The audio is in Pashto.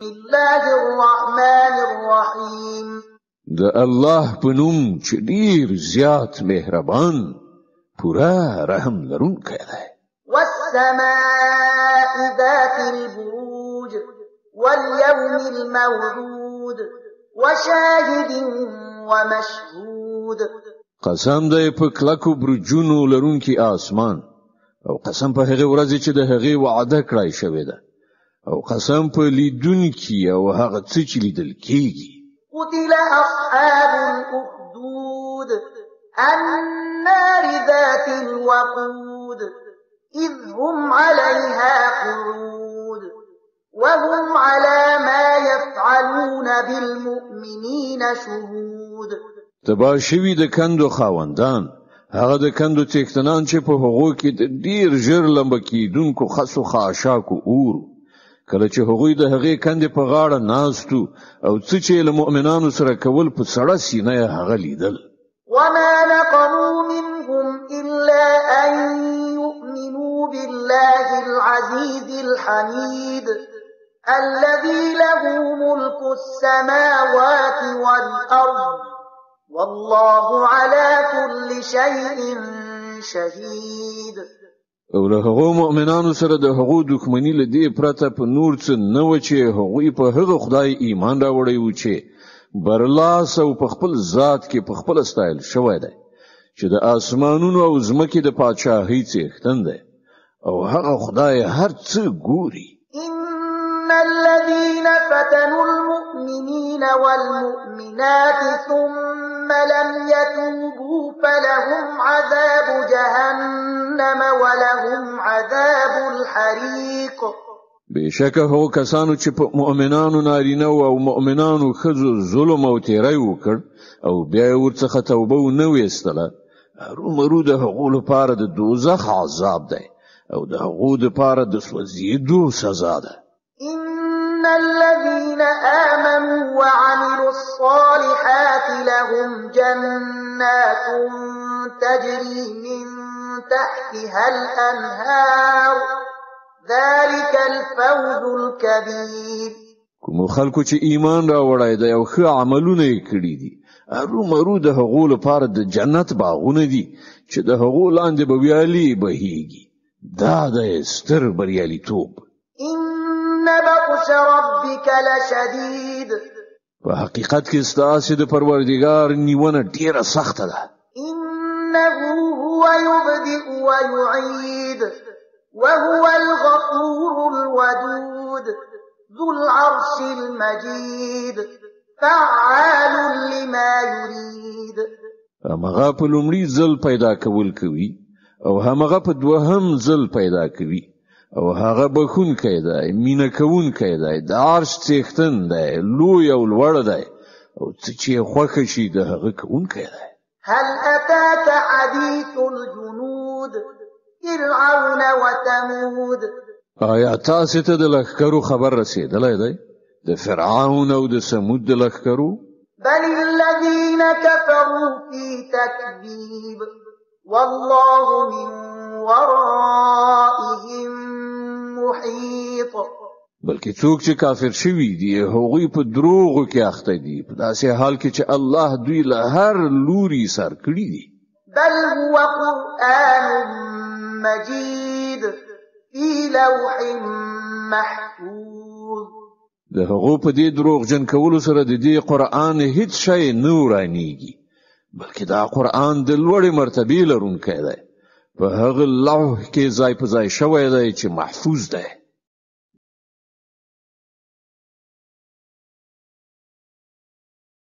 الله الرحمن الرحيم. د الله په نوم چې ډیر زیات مهربان، پوره رحم لرونکی دی. والسماء ذات البروج واليوم الموعود وشاهد ومشهود. قسم دی په کلکو برجونو لرونکي آسمان، او قسم په هغې ورځې چې د هغې وعده کړای شوې ده، او قسم په لیدونکي او هغه څه چې لیدل کیږي. قتل أصحاب الأخدود النار ذات الوقود إذ هم عليها قعود وهم على ما يفعلون بالمؤمنين شهود. تباه شوي د کندو خاوندان، هغه د کندو څښتنان چې په هغو کې د ډیر ژر لمبه کیدونکو خسو خاشاکو اور، کله چې هغوی د هغې کندې په غاړه ناستو او څه چې له مؤمنانو سره کول په سړه سینه یې هغه لیدل. وما نقموا منهم إلا أن يؤمنوا بالله العزيز الحميد الذي له ملك السماوات والأرض والله على كل شيء شهيد. او له هغو مؤمنانو سره د هغو دښمني له دې پرته په نور څه نه وه چې هغوی په هغه خدای ایمان راوړی و چې برلاس او په خپل ذات کې په خپله ستایل شوی دی، چې د آسمانونو او ځمکې د پاچاهۍ څښتن دی، او هغه خدای هر څه ګوري. إن الذين فتنوا المؤمنين والمؤمنات ثم لم يتوبوا فلهم عذاب جهنم ولهم عذاب الحريق. بېشکه هغو کسانو چې په مؤمنانو نارینه او مؤمنانو ښځو ظلم او تیری وکړ او بیا یې ورڅخه توبه ونه ویستله، هرومرو د هغو لپاره د دوزخ عذاب دی او د هغو دپاره د سوځېدو سزا ده. إن الذين آمنوا وعملوا الصالحات لهم جنات تجري من تحتها الأنهار ذلك الفوز الكبير. کومو خلکو چې ایمان راوړی دی او ښه عملونه یې کړي دي، هرومرو د هغو لپاره د جنت باغونه دي چې د هغو لاندې به ویالې بهیږي. دا دی ستر بریالیتوب. إن بطش ربك لشديد. په حقیقت کې ستاسې د پروردګار نیونه ډیره سخته ده. إنه هو يبدئ ويعيد وهو الغفور الودود ذو العرش المجيد فعال لما يريد. همغه په لومړي ځل پیدا کول کوي او همغه په دوهم ځل پیدا کوي، او هغه بخښونکی دی، مینه کوونکی دی، د عرش څښتن دی، لوی او لوړ دی، او څه چې یې خوښه شي د هغه کوونکی دی. هل أتاك حديث الجنود فرعون وثمود؟ آیا تاسې ته د لښکرو خبر رسېدلی دی؟ د فرعون او د ثمود د لښکرو؟ بل الذين كفروا في تكذيب والله من ورائهم محيط. بلکې څوک چې کافر شوي دي هغوی په دروغو کې اخته دي، په داسې حال کې چې الله دوی له هر لوري سر کړي دي. بل هو قرآن مجيد في لوح محفوظ. د هغو په دې دروغجن کولو سره د دې قرآن هیڅ شی نه ورانیږي، بلکې دا قرآن د لوړې مرتبې لرونکی دی، په هغه لوح کې ځای په ځای شوی دی چې محفوظ دی.